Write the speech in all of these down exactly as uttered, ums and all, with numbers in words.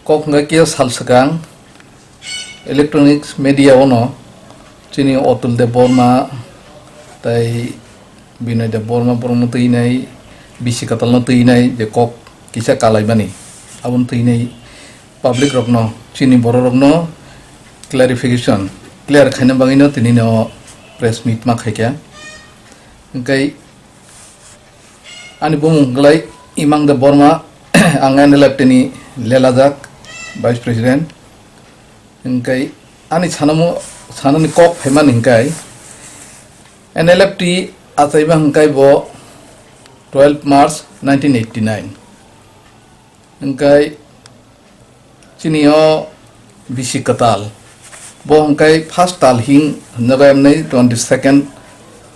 Kok hwnkha khe sal swkang electronics media ono chini Otul Debbarma tei Binoy Debbarma borokno twinai, bisi kwtalno twinai je kok kisa kalaimani, aboni twinai public rokno, chini borok rokno clarification, clear khaina bagwino tini no press meet ma khaikha. Hwnkhe ani bumung hwnkhlai Imang Debbarma, ang N L F T ni lelajak vice president. Hwnkhe ani sanamo, sanani kok phaimani hwnkhe N L F T achaiba hwnkhe bo twelve March nineteen eighty nine. Hwnkhe chini o bisi kwtal. Bo hwnkhe first tal hing hwnjago emnai twenty second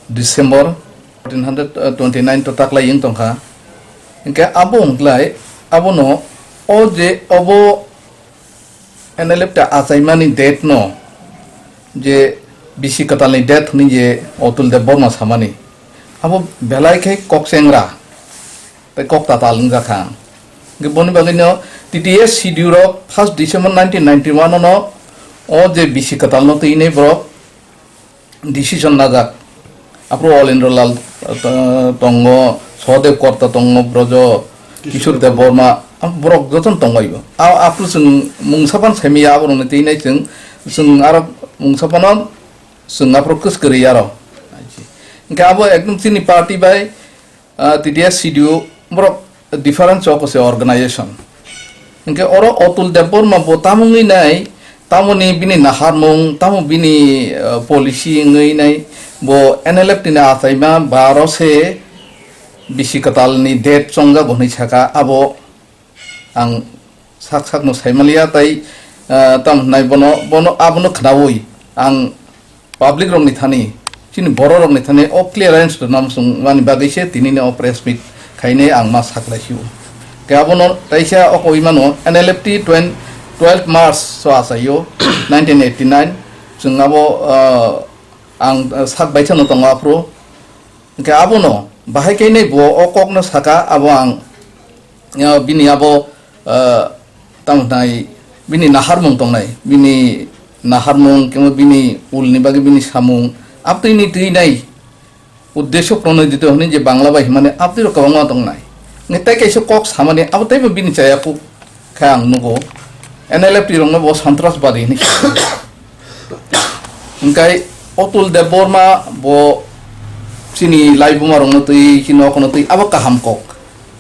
December fourteen hundred twenty nine to taklai wng tongkha. Hwnkhe abo hwnkhlai abono o je obo N L F T achaimani date no je bisi kwtalni date hwnwi je Otul Debbarma samani, abo belai khe kok chengra tei kok tatal wngjakha. Hwnkhe boni bagwino T T S schedule rok first December nineteen ninety one no o je bisi kwtalno twinai borok decision najak. Aphuru Olendro Lal, uh, tongo, Sohodev Korta tongo, Brojo, Kishore Debbarma, borok jotono tongo ibo. A-, aphuru chwng mungsa phano saimaya aborokni twinai chwng, chwng aro mungsa phano chwng aphuru kwskwrwi aro. Hwnkhe abo ekdom chini party bai Ah, T T S C D U borok different chok se organization. Hwnkhe oro Otul Debbarma bo tamo wngwi nai, tamoni bini naharmung, tamo bini, ah, policy wngwi nai, bo N L F T ni achaima baro se bisi kwtalni date chongjak bo hwnwi saka, abo ang sak sakno saimaliya tai, ah, tamo hwnai bono, bono, abono khnaui ang public rokni thani, chini borok rokni thani o clearance rwna muchung mani bagwi se tini ni o press meet khainai ang ma saklai sio. Khe abono taisa o koi mano N L F T twen-, twelve March so achaio nineteen eighty nine chwng abo, ah, ang sak baithano tongo aphuru. Hwnkhe abono bahai khe nai bo o kokno saka, abo ang, ah, bini abo, ah, tamo hwnai bini naharmung tongnai, bini naharmung kemo bini ulni bagwi bini samung, abtwini twi nai uddesho pronodito hwnwi je Bangla bai hwnmani abtwiro kwbangma tongnai. Hwnkhe tei kaisa kok samani abo teibo bini chaya kuk khe ang nugo, N L F T rokno bo santrasbadi hinwi. Hwnkhe Otul Debbarma bo chini laibuma rokno twi, chini nokono twi abo kaham kok.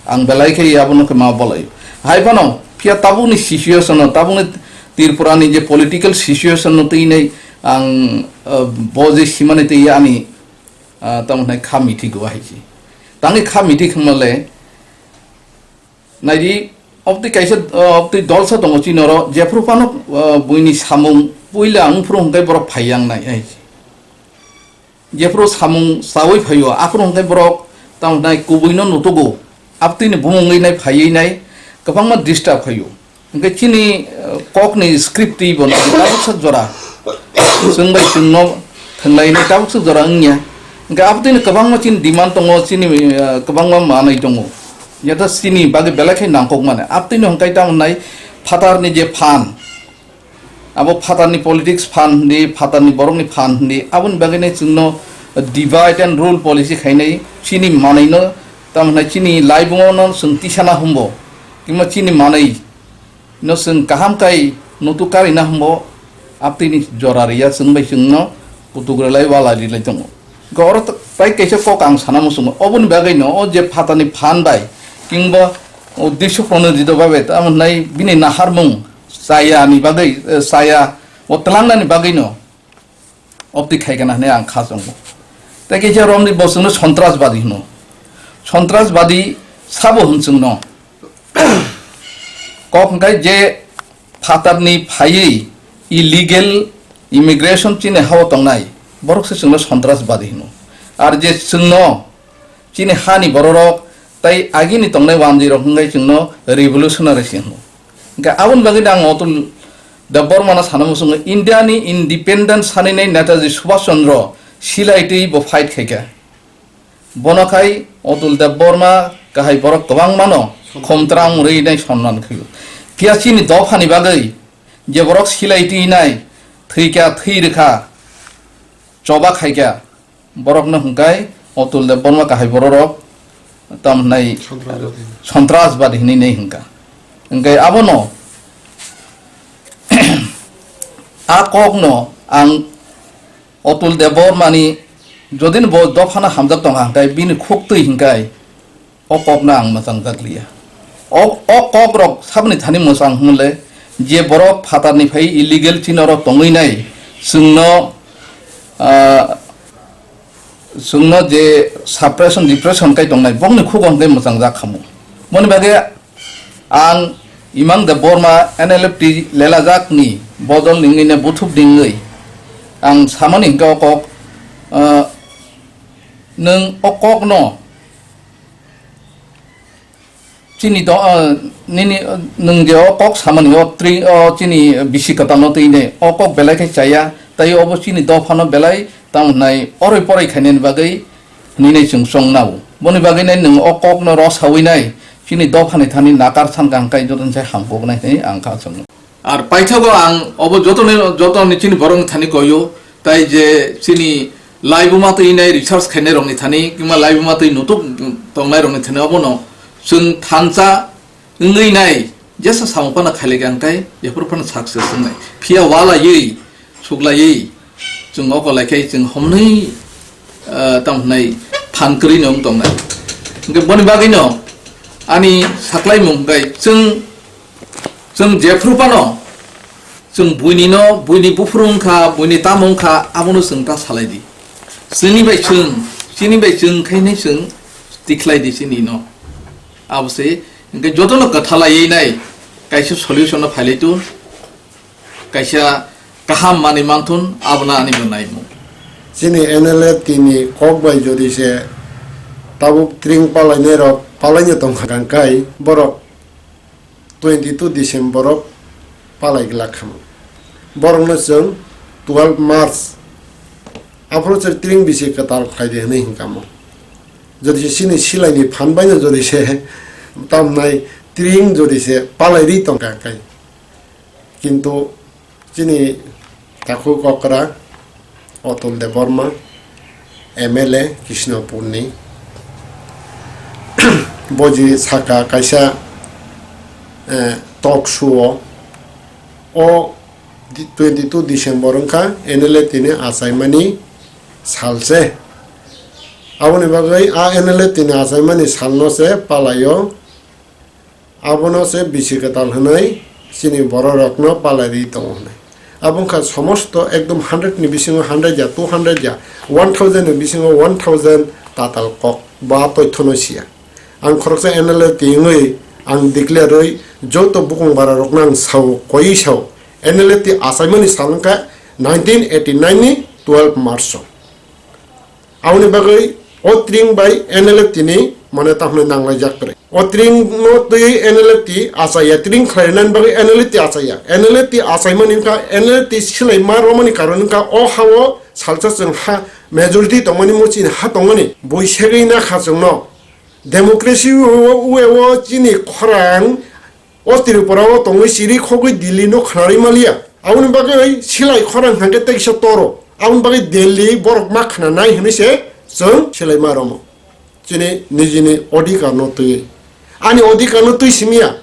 Ang belai khe abono khe ma bolai. Hai phano phiya tabukni situation no, tabukni Tripura ni je political situation no twi nai ang, ah, bo je simani twi ani, ah, tamo hwnai kha mithi go hai se. Tangwi kha mithi khmale Naidi, obtwi kaisa, uh, obtwi dolsa tongo chini oro, jephru phano, uh, buini samung puila wngphru hwnkhe borok phai yang nai, ai. Jephru samung chaui phaio, aphru hwnkhe borok tamo nai kubuino nutugo, abtwini bumungwi nai phaiwi nai kwbangma disturb khaio. Hwnkhe chini, uh, kokni script twi bono tabuksa jora. Chwng bai chwngno thwnglaini tabuksa jora wngya. Hwnkhe abotwini kwbangma chini demand tongo, chini, uh, kwbangma manwi tongo. Jeta chini bagwi belai khe nangkok mane. Abotwini hwnkhe tamo wngnai phatarni je phan. Abo phatarni politics phan hindi, phatarni borokni phan hindi. Aboni bagwino chwngno divide and rule policy khainai chini manwino tamo wngnai chini laibungo no chwng tisana humbo. Kima chini manwi no chwng kaham kai nutu karina humbo, abtwini jora riya chwng bai chwngno kutuk rwlai wala rilai tongo. Hwnkhe oro t-, tai kaisa kok ang sana muchungo, oboni bagwino o je phatani phan bai kingba uddesho pronodito bai bai tamo hwnai bini naharmung chaya ni bagwi, eh, chaya o twlangnani bagwino obtwi khai kana hwnwi ang kha chongo. Tei kaisa romni bo chwngno sontrasbadi hwno. Sontrasbadi sabo hwn chwngno. Kok hwnkhe je phatarni phaiwi illegal immigration chini hao tongnai, borok se chwngno sontrasbadi hwno. Ar je chwngno chini hani bororok tei agini tongnai wanjwi rok hwnkhe chwngno revolutionary se hwno. Hwnkhe aboni bagwi ang Otul Debbarmano sana muchungo India ni independence saninai Netaji Subhash Chandra silai twi bo fight khaikha. Bono khai Otul Debbarma kahai borok kwbangmano khomtrang rwi nai sonman khaio. Phiya chini dophani bagwi je borok silai twi nai, thwi kha, thwi rwkha, choba khai kha, borokno hwnkhe Otul Debbarma kahai bororok tamo hwnai Sontrasbadi. Sontrasbadi hinwi nai hwnkha. Hwnkhe abono a kokno ang Otul Debbarmani jodino bo dophano hamjak tongkha hwnkhe bini khuk twi hwnkhe o kokno ang mwchang jak liya. O, o kokrok saboni thani mwchang hwnle je borok phatarni phai illegal chini oro tongwi nai, chwngno, ah, chwngno je suppression, depression kai tongnai, bokni khugo hwnkhe mwchang jak khamu. Boni bagwi ang Imang Debbarma N L F T lelajakni bodol ningni ne buthuk dingwi ang samani hwnkhe o kok, ah, nwng o kokno Chini do, ah, nini, ah, nwng je o kok samani o tri, o chini bisi kwtalno twi ne o kok belai khe chaya, tai obo chini dophano belai tamo hwnai oroi poroi khainani bagwi hinwi nai chwng chong nao. Boni bagwi nai nwng o kokno ro sawi nai chini dophani thani nakar san kha hwnkhe jotono se hamkuk nai hinwi ang kha chwng. Ar paithago ang obo jotoni, jotoni chini borokni thani koyo, tai je chini laibuma twi nai research khainai rokni thani, kima laibuma twi nutuk tongnai rokni thani obono chwng thansa wngwi nai jesa samung phano khailai kha, hwnkhe jephuru phano success wngnai. Phiya walaiwi, suklaiwi, chwng oko laikhai chwng homnwi, ah, tamo hwnai phan kwrwino wng tongnai. Hwnkhe boni bagwino ani saklaimung hwnkhe chwng Chwng jephru phano, chwng buini no, buini buphuru wngkha, buini tamo wngkha, abono chwng ta salai di. Chini bai chwng, chini bai chwng khainai chwng tikhlai di chini no. Abo se, hwnkhe jotono kwthalaiwi nai, kaisa solution no phailai tu, kaisa kaham manwi manthun, abono ani bo naimung. Chini N L F T ni kok bai jodi se tabuk tring palainai rok palaino tongkha kangkai borok twenty two December o palai glak khamu. Borokno chwng twelve March aphuru se tring bisi kwtal khlai di hwnwi hwn kamo. Jodi se chini silaini phan baino jodi se tamnai tring jodi se palai ri tongkha kai. Kintu chini takhuk okra Otul Debbarma, M L A Krishnapurni, boji saka kaisa, eh, talk show o, o di-, twenty two December wngkha N L F T ni achaimani sal se. Aboni bagwi a N L F T ni achaimani salno se palaio. Abono se bisi kwtal hwnwi chini bororokno palai ri tongo hwnwi. Abo wngkha somosto ekdom hundred ni bisingo hundred ya, two hundred ya, one thousand ni bisingo one thousand tatal kok ba toithono siya. Ang khoroksa N L F T wngwi ang declare rwi joto bukung bararokno ang sao, koiwi sao. N L F T achaimani sal wngkha nineteen eighty nine ni twelve March o. Aboni bagwi o tring bai N L F T ni mane tamo hwnwi nanglaijak kwrwi. O tring no twi N L F T achaiya, tring khlainani bagwi N L F T achaiya. N L F T achaimani wngkha, N L F T silaima romani karon wngkha o ha-o salsa chwng ha majority tongmani, mo chini ha tongmani bui segwi na kha chwngno. Democracy o, o, o, o chini khorang O Tripura o tongwi chiri khogwi Delhi no khnarwi maliya. Aboni bagwi silai khorang hwnkhe teisa toro. Aboni bagwi Delhi borok ma khnanai hwnwi se chwng silai ma romo. Chini nijini odhikar no twiwi. Ani odhikar no twi simiya.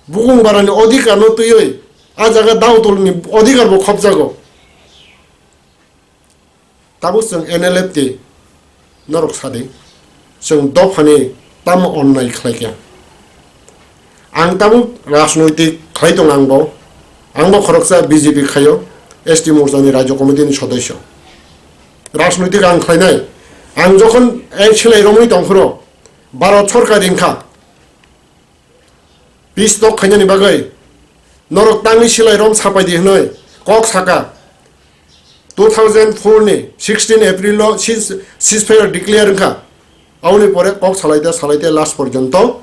Bukung barani odhikar no twiwi. A jaga Dautol ni odhikar bo khopjago. Tabuk chwng N L F T norok sadi, chwng dophani tamo onnai khlai kha. Ang tabuk rajnoitik khlai tongo ang bo. Ang bo khoroksa B J P khaio, S T Morcha ni Rajya Committee ni sodosyo. Rajnoitik ang khlainai. Ang jokhon, eh, silai romwi tongphuru Bharat Sorkar ringkha. Peace talk khainani bagwi norok tangwi silai rom sapai di hwnwi kok saka. Two thousand four ni sixteen April o cease-, ceasefire declare wngkha. Aboni pore kok salaite salaite last porjonto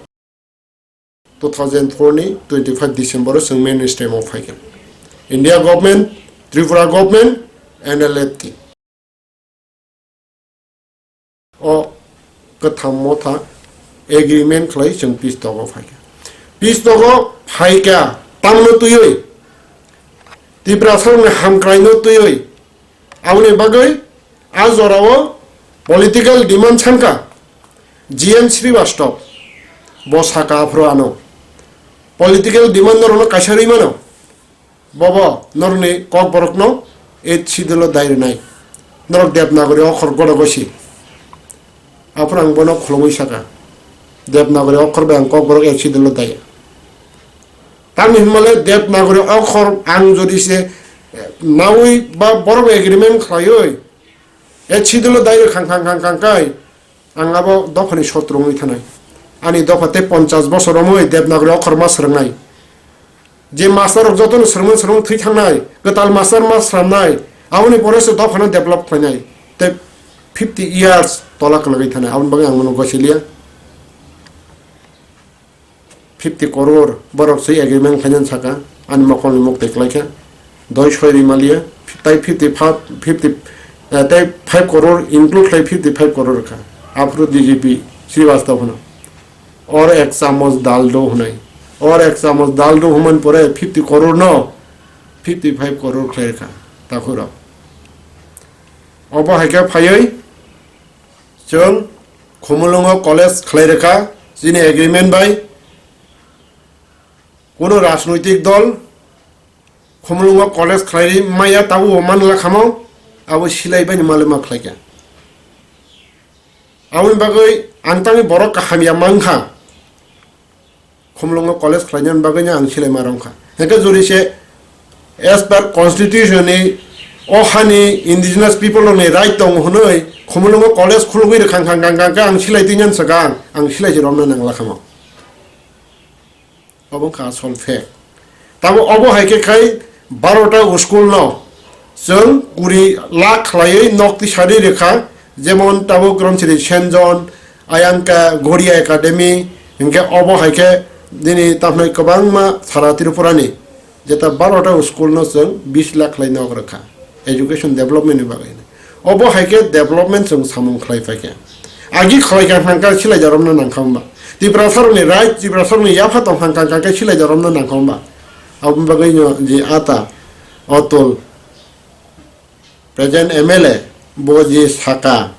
two thousand four ni twenty five December o chwng mainstream o phaikha. India government, Tripura government, N L F T. O kwtham motha agreement khlai chwng peace talk o phaikha. Bistogo phaikha tamno twiwi, Tiprasarokni hamkraino twiwi, aboni bagwi a jorao political demand sankha G N Srivastava, bo saka aphuru ano political demand norokno kaisa rwi mano. Bobo norokni kokborokno eighth schedule-o dai rwnai. Norok Devanagari okhor godo gosi. Aphuru ang bono khulumui saka, Devanagari okhor bai ang kokborok eighth schedule-o dai. Tamni hwnmale Devanagari okhor ang jodi se, eh, naui ba borok agreement khlaiwi eighth schedule-o dai rwkhang khang khang khang khai, ang abo dophani sotro wngwi thanai. Ani dopha tei ponchas bosor romwi Devanagari okhor ma swrwngnai. Je master rok jotono swrwngmani swrwng thwi thangnai, kwtal master ma swnamnai, aboni pore se dophano develop khlainai. Tei fifty years tola kwlagwi thanai, aboni bagwi ang bono gosiliya. Fifty crore borok se agreement khainani saka, ani mokolni muk tei klaikha, doi soi rimaliya, tai fifty five, fifty, eh, tai five crore include khlai fifty five crore kha. Aphuru D G P Srivastava hwno, "Or ek chamos dal do," hwnai. "Or ek chamos dal do," hwnmani pore fifty crore no fifty five crore khlai rwkha takhurok. Obo hai khe phaiwi chwng Khumulwngo college khlai rwkha, chini agreement bai kuno rajnoitik dol Khumulwngo college khlai maya, tabuk o manla khamo, abo silai bai ni malai ma khlai kha. Aboni bagwi ang tangwi borok kaham ya mankha. Khumulwngo college khlainani bagwino ang silai ma rwngkha. Hwnkhe jodi se as per constitution ni o hani indigenous people rokni right tongo hwnwi Khumulwngo college khulugwi rwkhang khang khang khang khe ang silai twi nyan swkang ang silai se romna nangla khamo. Obo wngkha asol fact. Tamo obo hai khe khai barota school no chwng kuri lakh khlaiwi nok tisari rwkha, jemon tabuk Romchiri Senjon, ayang khe Goria Academy, hinkhe obo hai khe nini tamhinai kwbangma sara Tripura ni jeta barota school no chwng bis lakh khlai nok rwkha education development ni bagwi. Obo hai khe development chwng samung khlai paikha. Agi khlai kha hwnka silai jaromno nangkha hwnba. Tiprasarokni right, Tiprasarokni yapha tong hwnka hwnka khe silai jaromno nangkha hwnba. Aboni bagwino je ata Atul, present M L A, bo je saka,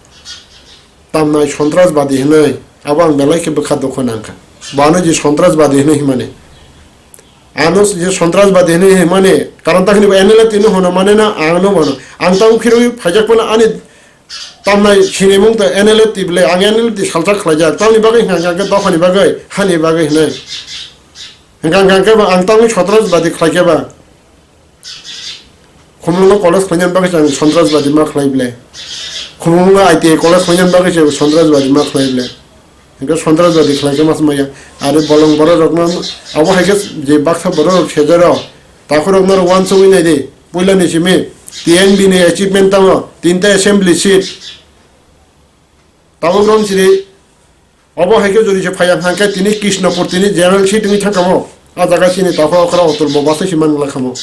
tamnai sontrasbadi hwnwi, abo ang belai khe bwkha dukhu nangkha. Bo ano je sontrasbadi hwnwi himani. Ano je sontrasbadi hwnwi himani, karon ta hwnwi bo N L F T no hwno mane na, ang no mano. Ang tamo phirwi phaijak phano ani tamnai sinimung ta N L F T bwle, ang N L F T salsa khlaijak. Tamni bagwi hwnka hwnka khe dophani bagwi, hani bagwi hwnwi. Hwnka hwnka khe ba ang tamo sontrasbadi khlai khe ba. Khumulwngo college khlainani bagwi se ang sontrasbadi ma khlai bwle. Khumulwngo I T I college khlainani bagwi se sontrasbadi ma khlai bwle. Hwnkhe sontrasbadi khlai khe ma swmaiya. Are bolong borok rokno abo hai khe je baksa borok rok sejaro takhurok norok uansugwi nai di. Puilani simi T N B ni achievement tamo tinta assembly seat. Tabuk Romchiri Obo hai khe jodi se phaiya hwnkhe tini Krishnapur tini general seat wngwi thangkamo. A jaga chini takhuk okra Atul bo bwsai se man glak khamo.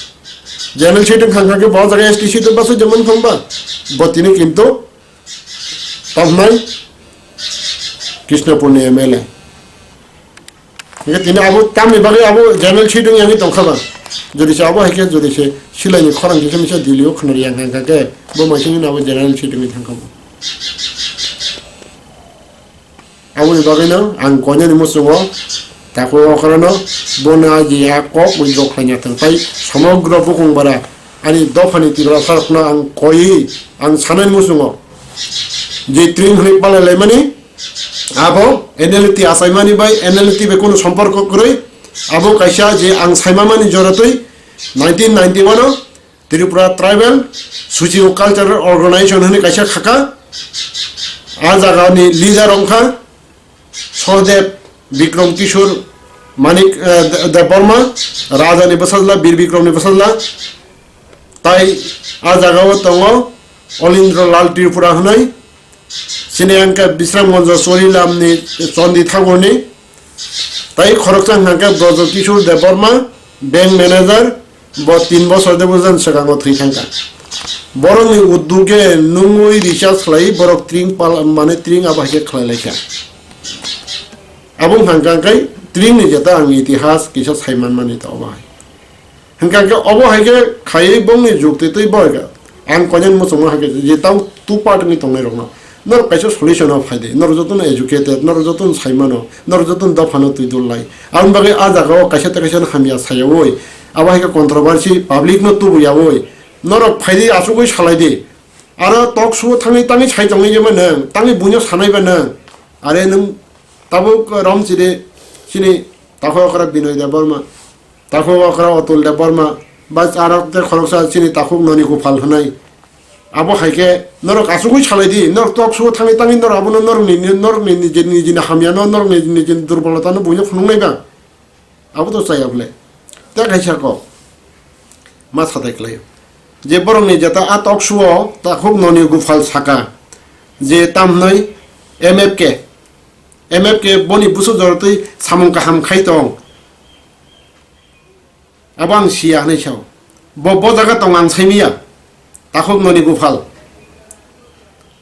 General seat wngkha hwnkhe bo jaga S T seat bwsai se man thangba. Bo tini kintu tamnai Krishnapur ni M L A. Hwnkhe tini abo tamni bagwi abo general seat wngya wngwi tongkha ba. Jodi se abo hai khe jodi se silaini khorang kisa misa Delhi o khwnari yang hwnkha khe bo maisingni abo general seat wngwi thangkha bo. Aboni bagwino ang koinani muchungo takhuk okrano bono agi a kok withdraw khlaina thang tai somogro bukung bara ani dophani Tiprasarokno ang koi ang sanani muchungo je tring hwnwi palai laimani abo N L T achaimani bai N L T bai kunu somporko kwrwi abo kaisa je ang saimamani joratwi nineteen ninety-one o Tripura Tribal Socio Cultural Organization hwnwi kaisa khaka. A jagani leader wngkha Sahdev Bikram Kishore Manik, eh, De-, Debbarma, Rajani bwsajla, Bir Bikramni bwsajla. Tai a jagao tongo Olindra Lal Tripura hwnwi. Chini hwnkhe Bisramganjo Chorilamni Chondi Thakurni, tai khoroksa hwnkhe Brojo Kishore Debbarma, bank manager, bo tin bosor de bujan swkango thwi thangkha. Borokni udduge nungwi research khlai borok tring pal-, mane tring abo hai khe khlai laikha. Abo hwnkha hwnkhe Tring ni jeta ang itihas kisa sai manmani ta obo hai. Hingka khe obo hai khe khaiwi bongni jukti twi boy kha. Ang koinani muchungma hai khe je tau two part ni tongnai rokno. Norok kaisa solution o phai di. Norok jotono educated, norok jotono sai mano, norok jotono dophano twi dul lai. Aboni bagwi a jaga o kaisa ta kaisa no hamya sayawi. Abo hai khe controversy public no tubu yawi. Norok phai di asugwi salai di. Aro talk show thangwi tangwi sai tongwi jema nang, tangwi buino sanai ba nang. Are nung tabuk rom chide chini takhuk okra Binoy Debbarma, takhuk okra Atul Debbarma, ba aro te khoroksa chini takhuk Noni Gopal hwnai. Abo hai khe norok asugwi salai di, norok talk show thangwi tangwi norok abono norokni, norokni nijini, nijini hamyano, norokni nijini durbolotano buino phunuknai ba. Abo to chaya bole. Te kaisa kok. Ma satai khlaio. Je borokni jeta a talk show o takhuk Noni Gopal saka. Je tamhnai M F K. M F K boni busu jorotwi samung kaham khai tong. Abo ang siya hwnwi sao. Bo, bo jaga tong ang saimiya. Takhuk Noni Gopal.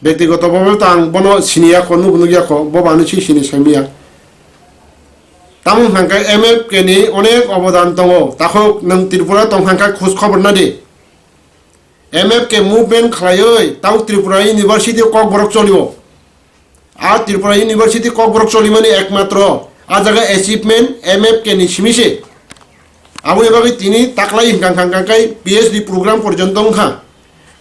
Bektigoto bhabe to ang bono siniya kho, nubo nukya kho, bo bani si sini saimiya. Tamo hwnka khe M F K ni onek obodan tongo. Takhuk nwng Tripura tong hwnka khe khoj khobor na di. M F K movement khlaiwi tamo Tripura University Kokborok cholio. A Tripura University Kokborok cholimani ekmatro a jaga achievement M F K ni simi se. Aboni bagwi tini taklai hwnkha hwnkha hwnkha khe P H D program porjonto wngkha.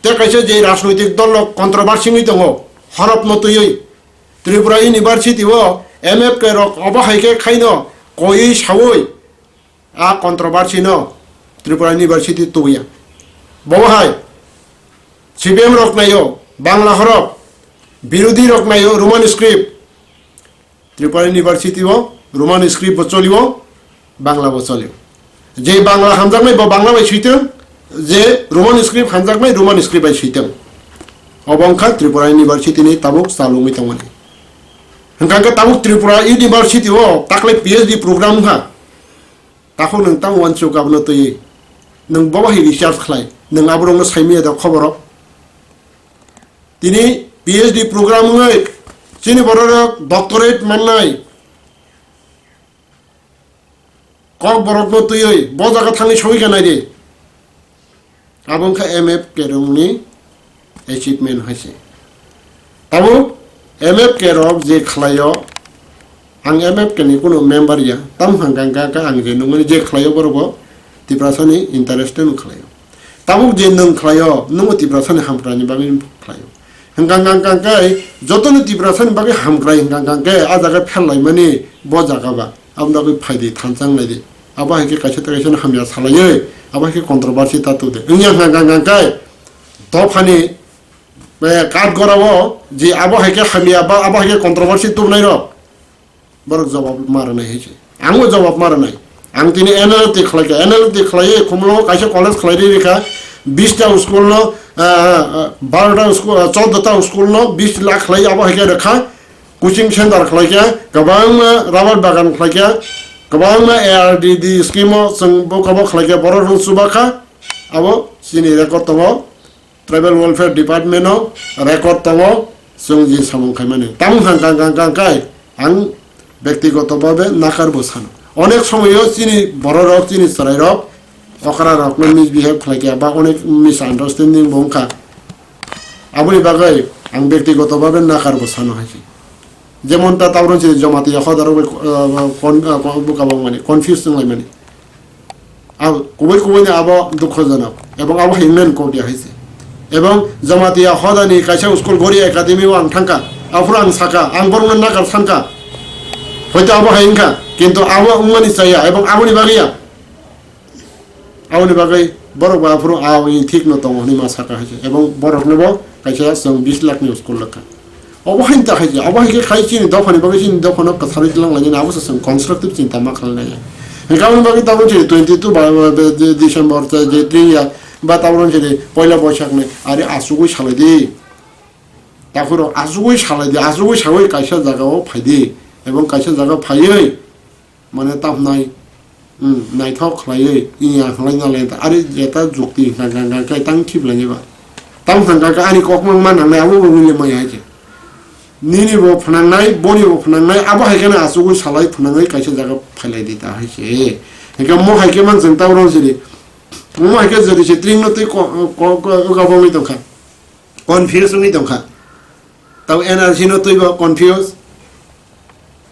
Tei kaisa je rajnoitik dol rok controversy wngwi tongo, horop no twiwi. Tripura University o M F K rok obo hai khe khaino koiwi sawi a controversy no Tripura University tubuya. Bobo hai C P M rok naio Bangla horop, birodhi rok naio Roman script. Tripura University o Roman script bo cholio, Bangla bo cholio. Je Bangla hamjaknai bo Bangla bai switwng, je Roman script hamjaknai Roman script bai switwng. Obo wngkha Tripura University ni tabuk chalungwi tongmani. Hwnkha khe tabuk Tripura University o taklai P H D program wngkha. Takhuk nwng tamo uansuk abono twiwi? Nwng bobo hai research khlai, nwng aborokno saimanya da khoboro? Tini P H D program wngwi chini bororok doctorate mannai Kokborokno twiwi bo jaga thangwi sogwi kha naidi. Abo wngkha M F K rokni achievement hai se. Tabuk M F K rok je khlaio, ang M F K ni kunu member ya, tam hwnkha hwnkha khe ang je nungmani je khlaio borok bo Tiprasani interest no khlaio. Tabuk je nwng khlaio, nwngbo Tiprasani hamkrai ni bagwi khlaio. Hwnkha hwnkha hwnkha khe jotono Tiprasani bagwi hamkrai hwnkha hwnkha khe a jaga phel laimani bo jaga ba. Aboni bagwi phai di, thansa wng lai di. Abo hai khe kaisa ta kaisa no hamya salaiwi, abo hai khe controversy ta tubde. Wngya hwnkha hwnkha hwnkha khe dophani, eh, Katgorao je abo hai khe hamya ba abo hai khe controversy tubunai rok, borok jawab ma rwnai hai se. Ang bo jawab ma rwnai. Ang tini analytic khlai kha, analytic khlaiwi Khumulwngo kaisa college khlai ri rikha, bish ta school no, ah, ah, baro ta school, ah, choudo ta school no bish lakh khlai abo hai khe rwkha. Coaching center khlai kha, kwbangma rubber bagan khlai kha, kwbangma A R D D scheme o chwng bo kabo khlai kha, borok rwng chuba kha, abo chini record tongo, Tribal Welfare Department o record tongo, chwng je samung khaimani. Tamo hwnkha hwnkha hwnkha khe ang bektigoto bhabe nakar bo sano. Onek somoyo chini bororok, chini chwrairok, okra rokno misbehave khlai kha ba onek misunderstanding bo wngkha. Aboni bagwi ang bektigoto bhabe nakar bo sano hai se. Jemon ta tabuk chini Jamatia hoda rok bai, uh, kon-, uh, kon-, buka bang mani, confuse wng lai mani. Abo kubui kubui ni abo dukhojonok. Ebong abo hai wngmani kok ya hai se. Ebong Jamatia hoda ni kaisa school Gori Academy o ang thangkha. Aphuru ang sakha, ang borokno nakar sankha. Hoito abo hai wngkha, kintu abo wngmani chaya, ebong aboni bagwi ya. Aboni bagwi borok bo aphuru a wngwi thik no tongo hwnwi ma sakha hai se. Ebong borok no bo kaisa chwng bish lakh ni school rwkha. Obo hai ta hai se, obo hai khe khai chini dopha ni bagwi chini dopha no kwtharwi tlang lainani abo se chwng constructive chinta ma khlai nai. Hwnkhe aboni bagwi tabuk chini twenty two ba, ba, ba, de-, December ta je twi ya ba tabuk chini poila Boisak ni ari asugwi salai di. Takhurok asugwi salai di, asugwi sawi kaisa jaga o phai di. Ebong kaisa jaga phaiwi Mane tamnai, hmm, naithok khlaiwi iya khlai na le ta, ari jeta jukti hwnkha hwnkha khe tang thip lainai ba. Tang hwnkha khe ani kok mang ma nangnai abo bo wngya maya hai khe. Nini bo phnangnai, boni bo phnangnai, abo hai kheno achugwi salai phnangwi kaisa jaga phailai di ta hai se. Hingke mo hai khe man chwng ta rong siri. Mo hai khe jodi se tring no twi ko, ko, ko, ko, wngwi tongkha. Confuse wngwi tongkha. Tabo N R C no twi bo confuse.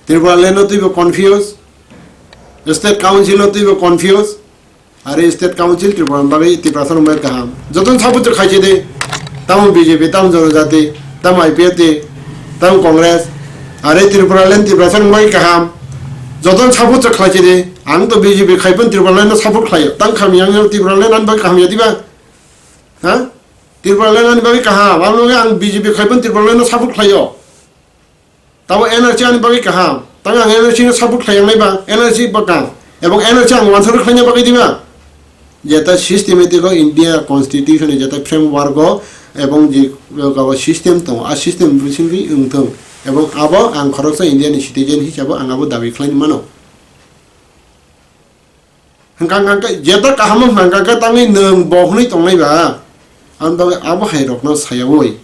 Tripura land no twi bo confuse. State Council no twi bo confuse. Are State Council Tripura ni bagwi Tiprasa rok bai kaham. Jotono support khlai se de. Tamo B J P, tamo Janajati, tamo I P F T, tamo Congress. Are Tripura land Tiprasa rok bai kaham. Jotono support khlai se de. Ang to B J P khai pon Tripura land no support khlai. Tang kham yang Tripura land an bai kaham ya diba? Ha? Tripura land an bai kaham. Ang no ang B J P khai pon Tripura land no support khlai. Tabo N R C ani bagwi kaham. Tamo ang N R C no support khlai yang nai ba, N R C bakang. Ebong N R C ang wansaro khlaina bagwi diba. Jeta systematic o India Constitution ni jeta framework o ebong je, o system tongo, a system bisingtwi wngthong. Ebong abo ang khoroksa India ni citizen hisabo ang abo dabi khlaini mano. Hwnkha hwnkha khe, jeta kaham wngkha hwnkha khe tangwi nwng bo hwnwi tongnai ba? Aboni bagwi abo hai rokno sayaui,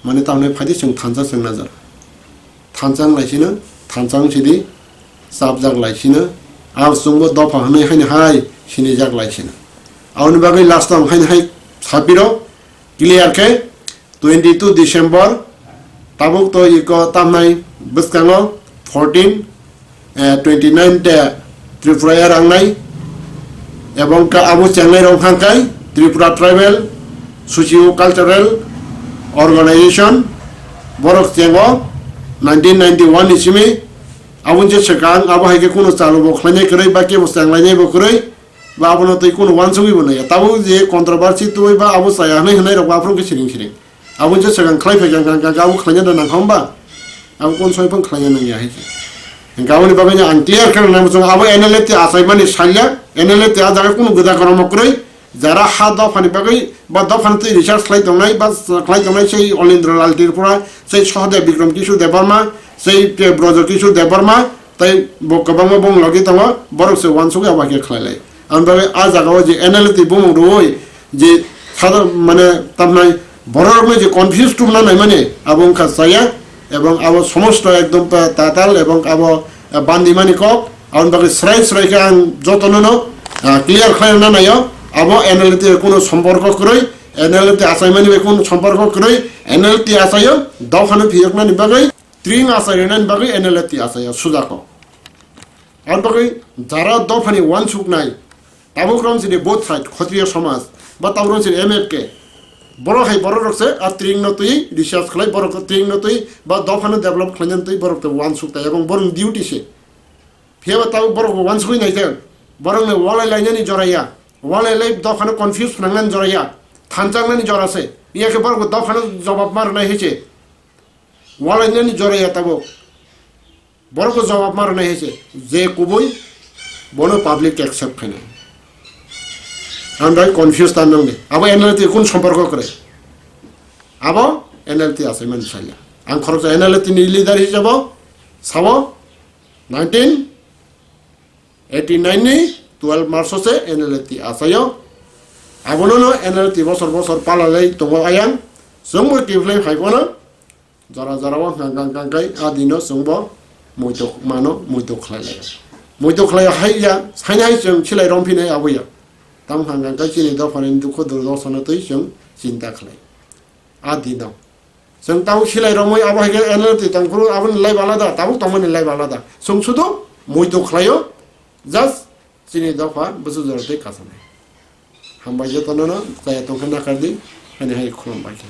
mane tamni phaidi chwng thansa chwng najak. Thansa wng lai sino, thansa wng sidi, chapjak lai sino, abo chwngbo dopha hwnwi haino hai sinijak lai sino. Aboni bagwi last o ang haino hai sapiro, clear khe, twenty two December, tabuk to iko tamnai bwskango fourteen, eh, twenty nine te Tripura ya rangnai, ebong ka abo chengnai rok hangkai Tripura Tribal Socio Cultural Organization, borok chengo nineteen ninety one ni simi, aboni je swkang abo hai khe kunu chalo bo khlainai kwrwi ba kebo chenglainai bo kwrwi, ba abono twi kunu wansugwi bo naiya. Tabuk je controversy twi ba abo chaya hwnwi hwnwi rok aphuru khe siring siring. Abo je swkang khlai phaikha hwnkha hwnkha abo khlaina da nangkha hwnba? Abo kon soi phang khlaina nangya hai se. Hwnkha aboni bagwi no ang clear khe nang muchung abo N L F T achaimani salya, N L F T a jaga kunu gwda kwrwngma kwrwi, jara ha dophani bagwi ba dophani twi research khlai tongnai ba khlai tongnai sei Olindra Lal Tripura, sei Sahadev Bikram Kishore Debbarma, sei Brojo Kishore Debbarma, tei bo kwbangma bong logi tongo, borok se wansugwi abo hai khe khlai lai. Ang bagwi a jaga o je N L T bumung rwui je sadar mane tamnai borok rokno je confuse tubna naimani abo wngkha chaya, ebong abo somosto ekdom pa tatal ebong abo, ah, bandimani kok. Aboni bagwi srai srai khe ang jotono no, ah, clear khlai rwna naio. Abo N L T kunu somporko kwrwi, N L T achaimani bai kunu somporko kwrwi, N L T achaio dophano phiyoknani bagwi, tring achai rwnani bagwi N L T achaio sujako. Aboni bagwi jara dophani wansuknai, tabuk rong sini both side, Khotriya somaj, ba tabuk rong sini M F K. Borok hai borok rok se a tring no twi research khlai, borok tring no twi ba dophano develop khlaina twi borok to wansuk tai, ebong borok duty se. Phiya ba tabuk borok bo wansugwi nai khe, borok no walai lainani jora ya, walai lai dophano confuse phnangnani jora ya, thanchaknani jora se. Iya khe borok bo dophano jobab ma rwnai hai se. Walainani jora ya tabuk. Borok bo jawab ma rwnai hai se, je kubui bono public accept khainai. Ang dai confuse ta nang de. Abo N L T kun somporko kwrwi. Abo N L T achaimani salya. Ang khoroksa N L T ni leader hisabo sabo nineteen eighty nine ni twelve March o se N L T achaio. Abono no N L T bosor bosor palalai tongo ayang. Chwngbo kiphilai phai bono. Jora jora o hwnkha hwnkha hwnkha khe a dino chwngbo muitok mano, muitok khlai lai. Muitok khlai hai ya, saini hai chwng silai rom phinai abo ya. Tamo hwnkha hwnkha khe chini dophani dukhu durdoshano twi chwng chinta khlai. A dino. Chwng tamo silai romwi abo hai khe N L T tong phuru aboni life alada, tabuk tongmani life alada. Chwng sudu muitok khlaio, just chini dopha bwswk jora tei kasanai. Hambai jotono no chaya tongkha nakardi, ani hai khulumbai khe.